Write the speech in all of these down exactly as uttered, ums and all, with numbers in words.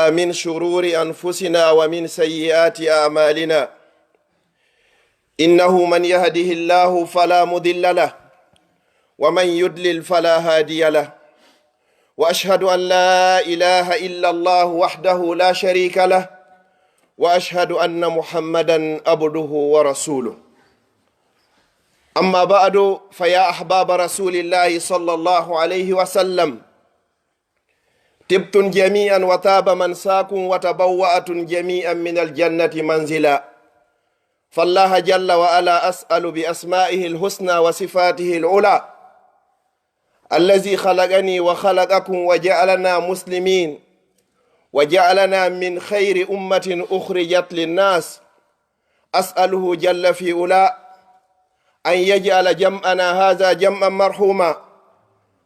من شرور أنفسنا ومن سيئات أعمالنا. إنه من يهده الله فلا مضل له، ومن يضلل فلا هادي له. وأشهد أن لا إله إلا الله وحده لا شريك له، وأشهد أن محمدا عبده ورسوله. أما بعد، فيا أحباب رسول الله صلى الله عليه وسلم، طبتم جميعا وطاب مسواكم وتبوأتم جميعا من الجنة منزلا. فالله جل وعلا أسأل بأسمائه الحسنى وصفاته العلى الذي خلقني وخلقكم وجعلنا مسلمين وجعلنا من خير أمة أخرجت للناس، أسأله جل في علاه أن يجعل جمعنا هذا جمعا مرحوما،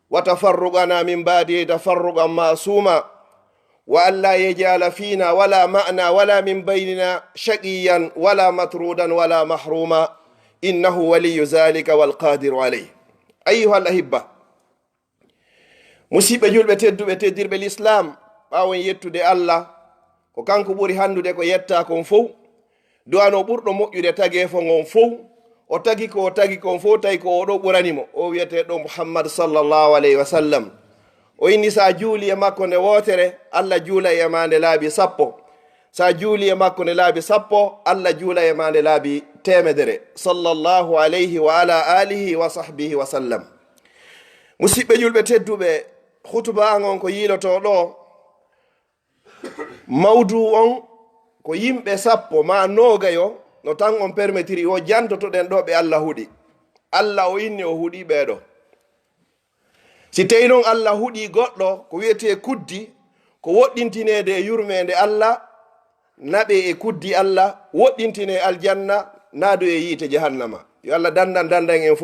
وتفرقنا من بعده تفرقا معصوما، وأن لا يجعل فينا ولا معنا ولا من بيننا شقيا ولا مطرودا ولا محروما، إنه ولي ذلك والقادر عليه. أيها الأحبة، Musiɓɓe julɓe tedduɓe, teddirɓe Lislaam, ɓaawo en yettude Alla, ko kanko ɓuri hanndude ko yettaa kon fow, du'anoo ɓurɗo moƴƴude tageefo ngon fow, o tagi ko o tagi kon fow, tawi ko oo ɗoo ɓurani mo, o wi'etee ɗoo Muhammad sallallahu alayhi wa sallam. O inni, si a juuli e makko nde wootere, Alla juula e maa nde laabi sappo. Si a juuli e makko nde laabi sappo, Alla juula e maa nde laabi teemedere. Sallallahu alayhi wa ala alihi wa sahbihi wa sallam. Musiɓɓe julɓe tedduɓe, hutuba an on ko yiilotoo ɗoo, mawduu on ko yimɓe sappo maa noogayo, no tan on permetiri o jantotoɗen ɗoo ɓe Alla huɗi. Alla o inni o huɗi ɓee ɗoo. Si tawii non Alla huɗii goɗɗo ko wi'etee kuddi, ko woɗɗintineede e yurmeende Alla, naɓee e kuddi Alla, woɗɗintinee aljanna, naadee e yiite jahannama. Yo Alla dandan dandan en